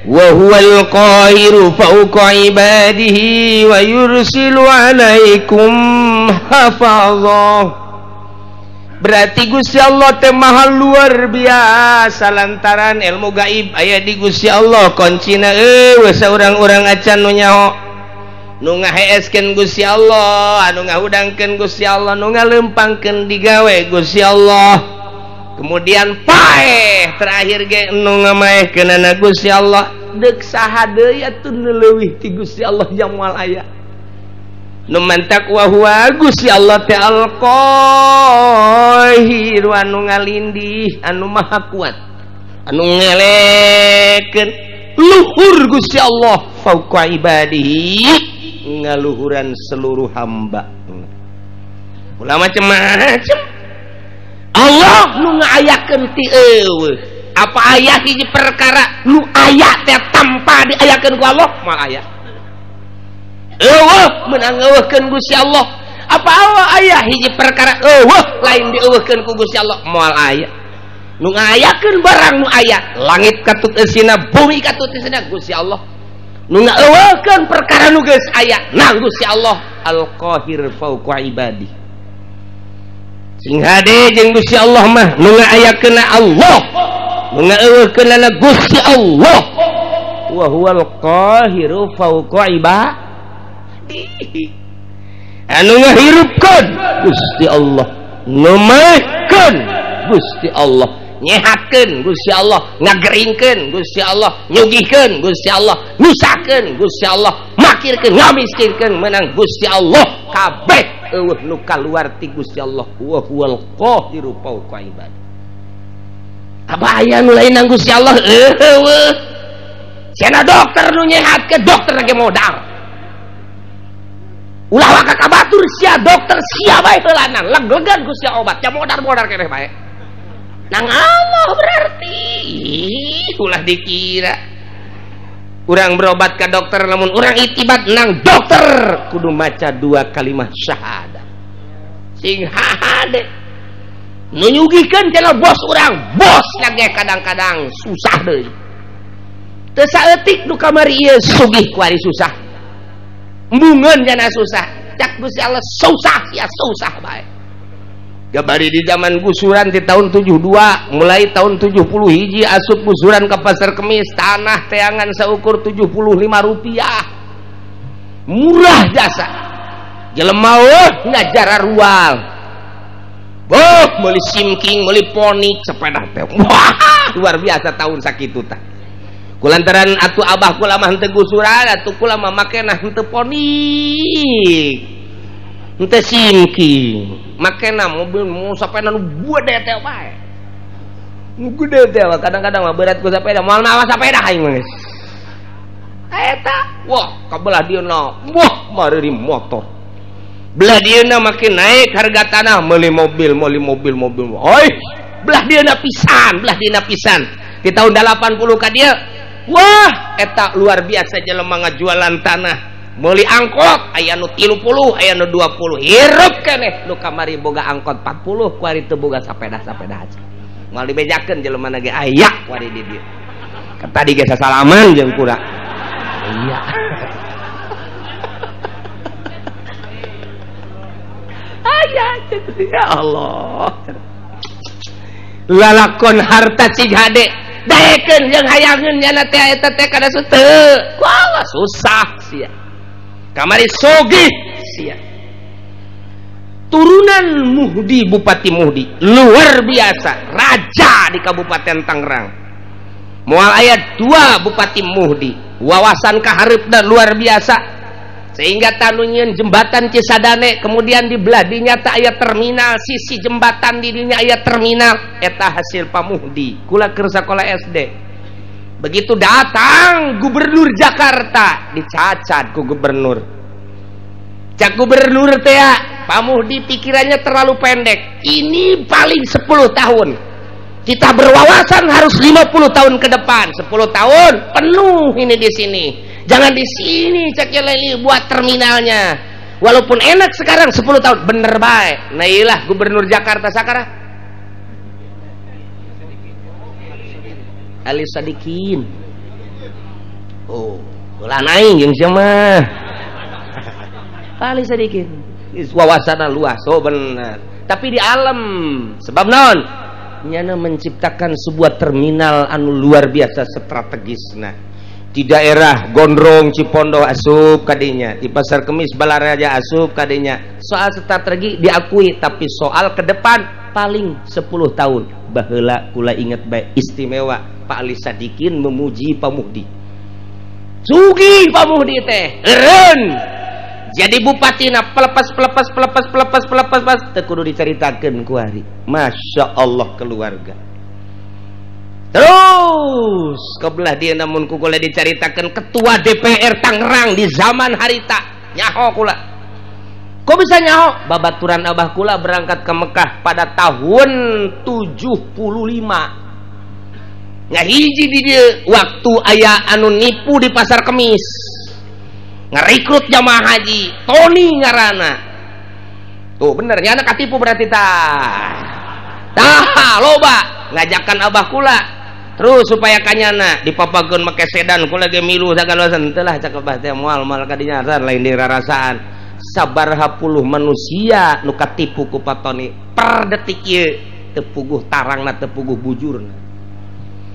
Wa huwal qahiru fawqa ibadihi wa yursilu alaikum hafazah. Berarti Gusti Allah teh maha luar biasa lantaran ilmu gaib aya di Gusti Allah kuncina eueuh saurang-urang acan nu nyaho nu ngaheeskeun Gusti Allah anu ngahudangkeun Gusti Allah nu ngalempangkeun digawe Gusti Allah kemudian paeh terakhir ge nu ngamaehkeunana Gusti Allah deuk saha deui atuh nu leuwih ti Gusti Allah yang moal aya nu mantak wa huwa Gusti Allah teh al-Qahir anu ngalindih anu maha kuat anu ngelekeun luhur Gusti Allah fauqa ibadihi ngaluhuran seluruh hamba ulah macem-macem Allah nu ngaayakeun ti eueuh apa aya hiji perkara nu aya teh tanpa diayakeun ku Allah moal aya eueuh meunang eueuhkeun Gusti Allah apa Allah aya hiji perkara eueuh lain dieueuhkeun ku Gusti Allah moal aya nu ngayakeun barang nu aya langit katut eusina bumi katut eusina Gusti Allah nu ngaeueuhkeun perkara nu geus aya nang Gusti Allah al-Qahir fauqa ibadi sing hade jeung Gusti Allah mah nu ngaayakeunna Allah nu ngaeueuhkeunna Gusti Allah wa huwal qahiru fauqa ibadi anu ngahirupkeun Gusti Allah numakeun Gusti Allah nyehatkeun Gusti Allah ngageringkeun Gusti Allah nyugihkeun Gusti Allah nyusahkeun Gusti Allah makirkeun ngamiskinkeun menang Gusti Allah kabeh eueuh nu kaluar ti Gusti Allah wa huwal qahiru fauqa ibad apa aya nu lain nang Gusti Allah eueuh cenah dokter nu nyehatkeun dokter ge modal ulah waka ka batur sia dokter sia bae heulanan leg-legan ku sia obat nya modar-modar keneh bae nang Allah berarti ulah dikira urang berobat ka dokter lamun urang itibat nang dokter kudu maca dua kalimat syahadat sing hade nu nyugihkeun cenah bos urang bos lagi kadang-kadang susah deui teu saeutik nu kamari ieu sugih kuari susah embungeun jana susah cak Gusti Allah susah sia susah bae gabari di zaman gusuran di tahun 72 mulai tahun 70 hiji asup gusuran ke pasar kemis tanah teangan seukur 75 rupiah murah jasa jelema eueuh ngajara rual boh meuli simking meuli ponik sepeda teh wah luar biasa tahun sakitu tah kulantaran atuh abah kula mah henteu gusuran atuh kula mah makena henteu ponik henteu simking makena mobil mau sapeda nu gede teh bae nu gede teh kadang-kadang mah berat ku sapeda moal mawa sapeda aing mah geus eta wah kabelah dieuna wah mareuri motor belah dieuna makin naik harga tanah meuli mobil meuli mobil mobil oi belah dieuna pisan di tahun 80 ka dieu wah eta luar biasa jelema ngajualan tanah meuli angkot aya nu 30 aya nu 20 hirup keneh nu kamari boga angkot 40 kuari teu boga sapeda-sapeda aja moal dibejakeun jelema na ge aya kuari di dieu tadi ge sasalaman jeung kura iya aya ya Allah lalakon harta cig hade daekeun jeung hayangeun nyana teh eta teh kada teu kuala susah sia kamari sugih sia turunan Muhdi Bupati Muhdi luar biasa raja di Kabupaten Tangerang moal aya 2 Bupati Muhdi wawasan kahareupna luar biasa sehingga tanu nyieun jembatan Cisadane kemudian di belah dinya teh aya terminal sisi jembatan di dinya aya terminal eta hasil Pamuhdi kula keur sakola SD begitu datang gubernur Jakarta dicacat ku gubernur cak gubernur teh Pamuhdi pikirannya terlalu pendek ini paling 10 tahun kita berwawasan harus 50 tahun ke depan 10 tahun penuh ini di sini jangan di sini cak leli buat terminalnya walaupun enak sekarang 10 tahun bener baik nah iyalah gubernur Jakarta sekarang Ali Sadikin Oh, ulah aing jeung sia mah. Pak Ali Sadikin wawasanna luas, oh bener. Tapi di alam sebab naon? Nyana menciptakan sebuah terminal anu luar biasa strategisna. Di daerah Gondrong Cipondo asup kadinya, di Pasar Kemis Balaraja asup kadinya. Soal strategi diakui, tapi soal ke depan paling 10 tahun. Baheula kula inget bae istimewa Pak Ali Sadikin memuji Pak Muhdi. Sugih Pak Muhdi teh, eureun. Jadi bupatina pelepas pelepas pelepas pelepas pelepas pas teu kudu dicaritakeun ku ari. Masya Allah keluarga. Terus kebelah dia namun ku kula dicaritakeun ketua DPR Tangerang di zaman harita nyaho kula. Kok bisa nyaho? Babaturan abah kula berangkat ke Mekah pada tahun 75. Ngahiji di dia waktu aya anu nipu di Pasar Kemis. Ngerekrut jamaah haji, Tony ngarana. Tuh bener nyana katipu berarti tah. Tah loba ngajakan abah kula. Terus supaya kanyana dipapageun make sedan kula ge milu sagalosan teu lah cak abah teh moal moal kadinya lain dirarasaan. Sabaraha puluh manusia nu katipu ku Pak Tony per detik ieu teu puguh tarangna teu puguh bujurna.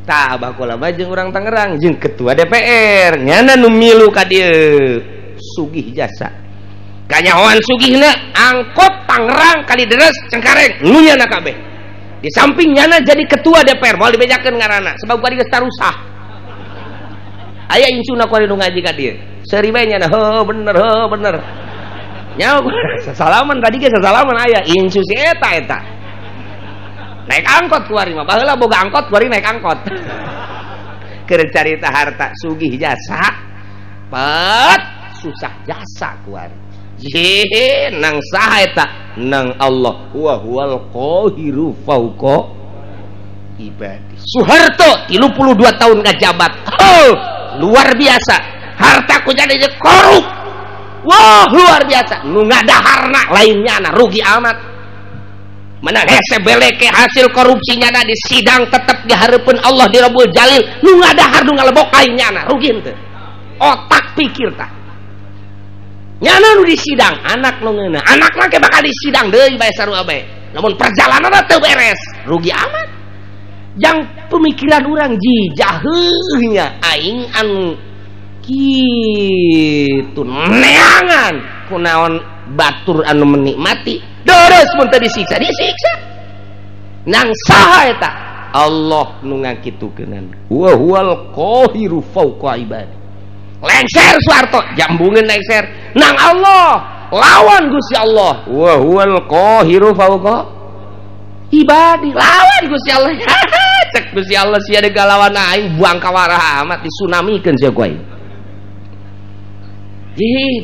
Tah abah kula mah jeung urang Tangerang jeung ketua DPR nyana nu milu ka dieu sugih jasa. Kanyahoan sugihna angkot Tangerang Kalideres Cengkareng nu nyana kabeh. Di samping nyana jadi ketua DPR moal dibejakeun ngaranna sebab kuari geus tarusah. Aya incuna kuari nu ngaji ka dieu. Seuri bae nyana heuh bener heuh bener. Nyaho sasalaman tadi ge sasalaman aya incu si eta eta. Naik angkot kuari mah baheula boga angkot kuari naik angkot. Keur carita harta sugih jasa pet susah jasa kuari. Ye nang saha eta nang Allah wa huwal qahiru fauqa ibadi. Soeharto 32 tahun ngajabat. Oh, luar biasa. Harta ku jadi korup. Wah, luar biasa. Nu ngadaharna lainnya na rugi amat. Menang hese beleke hasil korupsinya na di sidang tetep dihareupeun Allah di Rabbul Jalil. Nu ngadahar nu ngalebok lainnya na rugi henteu. Otak pikir tah. Nyana nu di sidang anak nu ngeunah anakna ge bakal di sidang deui bae sarua bae. Namun perjalananna teu beres, rugi amat. Jang pemikiran urang jijaheuhnya aing anu kitu neangan kunaon batur anu menikmati deres mun teu disiksa disiksa. Nang saha eta? Allah nu ngakitukeunana. Wa huwal qahiru fauqa ibadi. Lengser Soeharto jambungeun lengser nang Allah lawan Gusti Allah wa huwal qahiru fauqa ibadi lawan Gusti Allah. Cek Gusti Allah sia deuk lawan aing buang kawarah amat disunamikeun sia ku aing.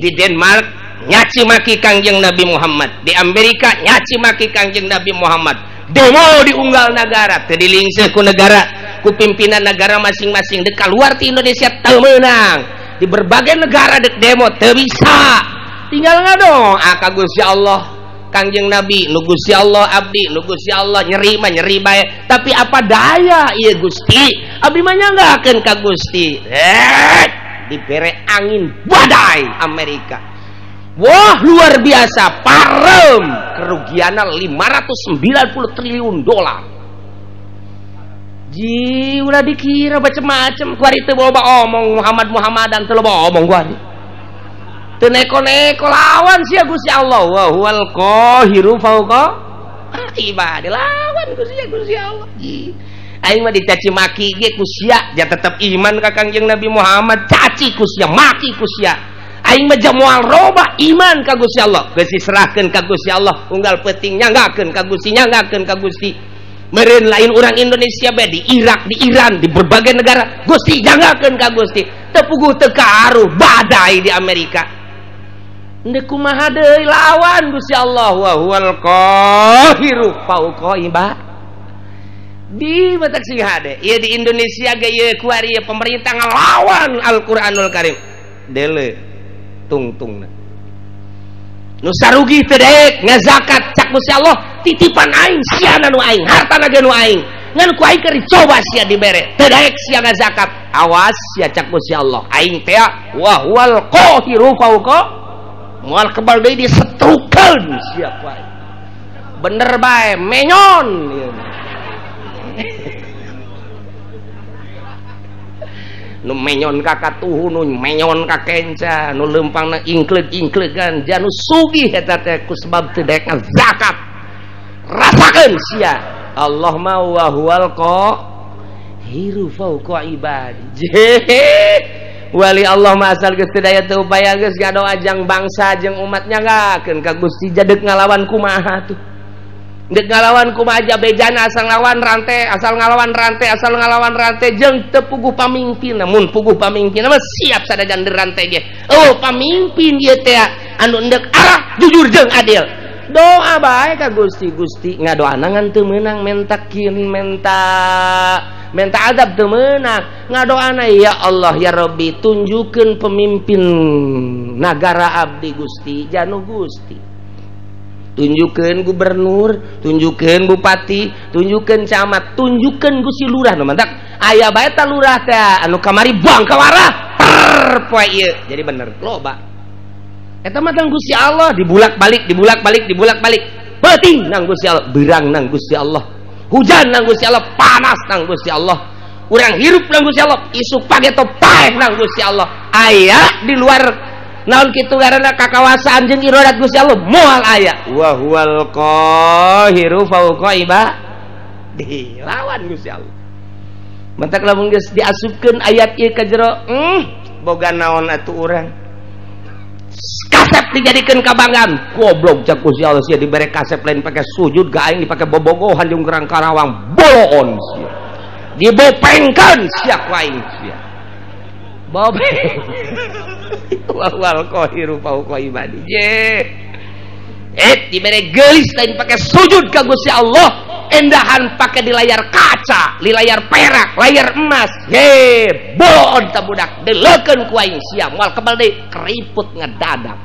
Di Denmark nyaci maki Kangjeng Nabi Muhammad, di Amerika nyaci maki Kangjeng Nabi Muhammad, demo di unggal nagara teu dilingseuh ku negara ku pimpinan negara masing-masing dek keluar ti Indonesia teu meunang. Di berbagai negara dek demo teu bisa. Tinggal ngadong ka Gusti Allah Kangjeng Nabi nu Gusti Allah abdi nu Gusti Allah nyeri mah nyeri bae tapi apa daya ieu Gusti abdi mah nyanggakeun ka Gusti. Dibere angin badai Amerika. Wah luar biasa parem kerugianna 590 triliun dolar. Ji ulah dikira macem-macem kuari teu loba omong Muhammad Muhammadan teu loba omong kuari. Teu neko-neko lawan sia Gusti Allah wa huwal qahiru fauqa ibadi lawan Gusti Allah. Ji aing mah dicaci maki ge ku sia ja tetep iman ka Kangjeng Nabi Muhammad caci ku sia maki ku sia. Aing mah moal roba iman ka Gusti Allah geus diserahkeun ka Gusti Allah unggal peuting nyanggakeun ka Gusti nyanggakeun ka Gusti. Meureun lain urang Indonesia bae di Irak, di Iran, di berbagai negara Gusti janggakeun ka Gusti. Teu puguh teu kaaruh badai di Amerika. Ndek kumaha deui lawan Gusti Allah wa huwal qahiru fauqa ibadi. Di batak sing hade ieu di Indonesia ge ieu kuari ieu pemerintah ngalawan Al-Qur'anul Karim. Dele tungtungna. Nu sarugi teu daek ngazakat cak Gusti Allah titipan aing siana nu aing hartana ge nu aing ngan ku aing keur dicoba sia dibere teu daek sia ngazakat Awas sia cak Gusti Allah. Aing teh wa huwal qahiru fauqa moal kebal deui disetrukeun sia bae. Bener bae menyon. Nu menyon ka katuhu, nu menyon ka kenca, nu leumpangna ingkleug-ingkleugan, janu sugih eta teh ku sebab teu daek ngazakat. Rasakeun sia. Allah ma wa huwal qahiru fauqa ibadi. Wali Allah mah asal geus teu daya teu upaya geus ngadoa jang bangsa jeung umat nyanggakeun ka Gusti jadek ngalawan kumaha tuh. Dek ngalawan kumaha aja bejana asal ngalawan rantai, asal ngalawan rantai, asal ngalawan rantai jeung teu puguh pamimpin. Mun puguh pamimpin mah siap sadajan rantai ge. Oh, pamimpin ieu teh anu endek arah jujur jeung adil. Doa bae ka Gusti, Gusti ngadoana ngan teu meunang mentakin menta azab teu meunang. Ngadoana ya Allah ya Rabbi tunjukkeun pemimpin nagara abdi Gusti, janu Gusti. Tunjukkeun gubernur, tunjukkeun bupati, tunjukkeun camat, tunjukkeun Gusti lurah. Nu mantak aya bae ta lurah teh anu kamari buang ka warah per poe ieu. Jadi bener loba. Eta mah tang Gusti Allah dibulak-balik, dibulak-balik, dibulak-balik. Peuting nang Gusti Allah, beurang nang Gusti Allah. Hujan nang Gusti Allah, panas nang Gusti Allah. Urang hirup nang Gusti Allah, isuk pageto paeh nang Gusti Allah. Aya di luar naon kitu karena kakawasaan jeung iradat Gusti Allah moal aya. Wa huwal qahiru fauqa ibadi. Lawan Gusti Allah. Mantak lamun geus diasupkeun ayat ieu ka jero, boga naon atuh urang. Kasep dijadikeun kabanggaan. Goblok cak Gusti Allah sia dibere kasep lain pake sujud ga aing dipake bobogohan jeung gerang Karawang boloon sia. Dibopengkeun sia ku aing sia. Bobeng. Wal qahiru fauqa ibadi. Dibere geulis lain pake sujud ka Gusti Allah, endahan pake di layar kaca, di layar perak, layar emas. He, boon ta budak deleukeun ku aing sia moal kebal deui keriput ngedadak.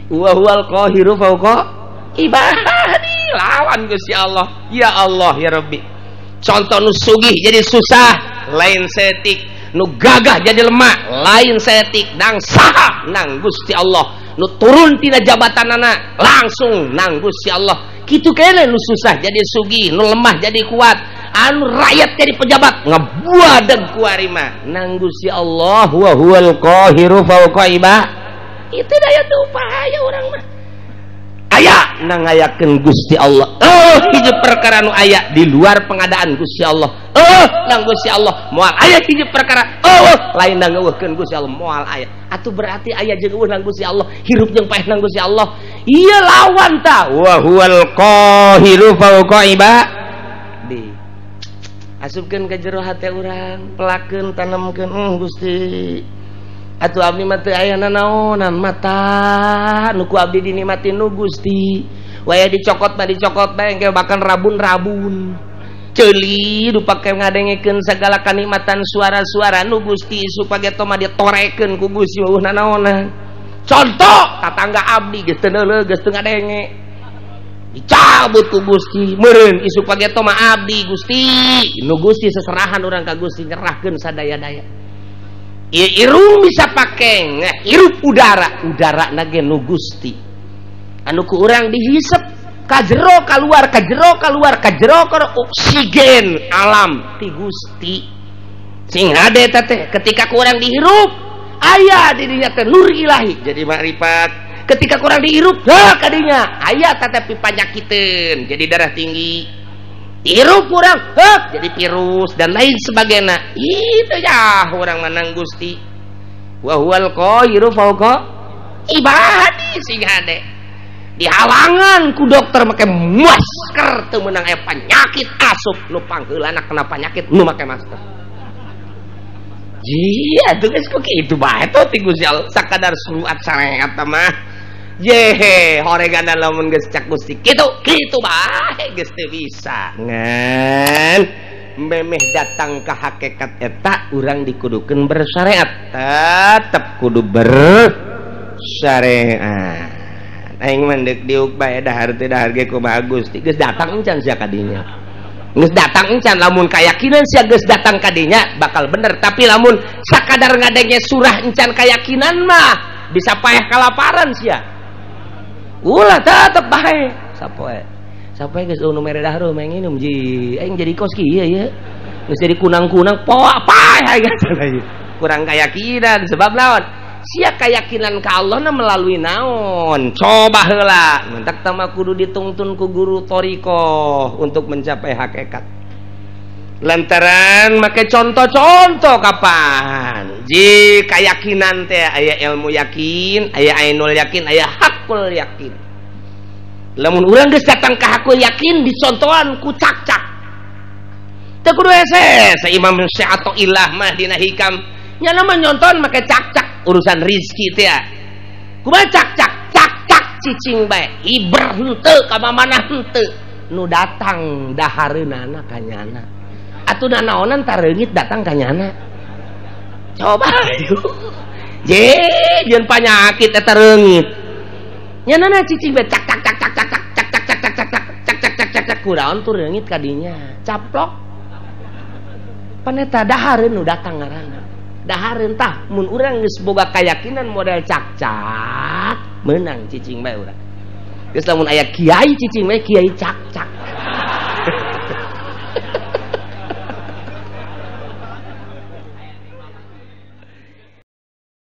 Wa huwal qahiru fauqa ibadi. Lawan Gusti Allah. Ya Allah ya Rabbi. Contoh nu sugih jadi susah, lain setik. Nu gagah jadi lemah, lain setik. Nang saha nang Gusti Allah. Nu turun tina jabatanana langsung nang Gusti Allah. Kitu kene nu susah jadi sugih, nu lemah jadi kuat, anu rakyat jadi pejabat ngebuadeg ku ari mah nang Gusti Allah. Wa huwal qahiru fauqa ibadi. Itu daya teu upaya urang mah. Aya nang ngayakeun Gusti Allah. Oh, hiji perkara nu aya di luar pengadaan Gusti Allah. Oh, nang Gusti Allah moal aya hiji perkara. Oh, lain nang ngeuweuhkeun Gusti Allah moal aya. Atuh berarti aya jeung eueuh nang Gusti Allah, hirup jeung paeh nang Gusti Allah. Ieu lawan ta. Wa huwal qahiru fauqa ibadi. Asupkeun ka jero hate urang, pelakeun tanemkeun Gusti. Atuh abdi mah teu aya nanaonan mata nu ku abdi dinikmati nu Gusti. Waya dicokot mah dicokot bae engke bahkan rabun-rabun. Ceuli nu pake ngadengekeun sagala kanikmatan suara-suara nu Gusti supageto mah ditorekeun ku Gusti eueuh nanaonan. Contoh tatangga abdi geus teu neuleuh geus teu ngadenge. Dicabut ku Gusti meureun isuk pageto mah abdi Gusti. Nu Gusti seserahan urang ka Gusti nyerahkeun sadaya-daya. Irung bisa pake hirup udara, udara nage nu Gusti anu ku urang dihisep ka jero kaluar, ka jero kaluar, ka jero oksigen alam ti Gusti sing hade teh. Ketika ku urang dihirup aya di dinya teh nur ilahi jadi makrifat. Ketika ku urang dihirup heuh kadinya aya teh panyakiteun jadi darah tinggi. Hirup urang heuh jadi virus dan lain sebagainya. Itu ya urang manang Gusti. Wa huwal qahiru fauqa ibadi sing hade. Dihalangan ku dokter make masker teu meunang aya penyakit asup nu pangheulana kena penyakit nu make masker. Jia tuh geus ku kitu bae tuh ti Gusti Allah sakadar surat sareat mah. Yehe, horegana lamun geus cak Gusti kitu, kitu bae geus teu bisa. Ngan memeh datang ka hakikat eta urang dikudukeun bersyariat, tetep kudu bersyariat. Aing mah deuk diuk bae dahar teu dahar ge kumaha Gusti, geus datang encan sia ka dinya. Geus datang encan lamun kayakinan sia geus datang ka dinya bakal bener, tapi lamun sakadar ngadenge surah encan kayakinan mah bisa paeh kalaparan sia. Ulah tetep bae sapoe. Sapoe geus nu mere dahar mah nginum ji aing jadi kos kieu ye. Geus jadi kunang-kunang poa paeh aing. Kurang keyakinan sebab naon? Sia keyakinan ka Allah na melalui naon? Coba heula mentak tama kudu ditungtun ku guru thariqah untuk mencapai hakikat. Lantaran make contoh-contoh kapan? Ji keyakinan teh aya ilmu yakin, aya ainul yakin, aya hakul yakin. Lamun urang geus datang ka hakul yakin dicontohan ku cak-cak. Teu kudu hese, Imam Syekh Athaillah mah dina hikam nyana mah nyonton make cak-cak urusan rizki teh. Kumaha cak-cak? Cak-cak cicing bae, hiber henteu ka mamana henteu. Nu datang dahareunana ka nyana. Atuh nanaonan tareungit datang ka nyana. Coba je jeung panyakit eta reungit. Nyanana cicing bae cak cak cak cak cak cak cak cak cak cak cak cak cak cak cak kuraon tuh reungit ka dinya. Caplok. Paneta dahareun nu datang ngaranna. Dahareun tah mun urang geus boga kayakinan model cak-cak menang cicing bae urang. Geus lamun aya kiai cicing bae kiai cak-cak.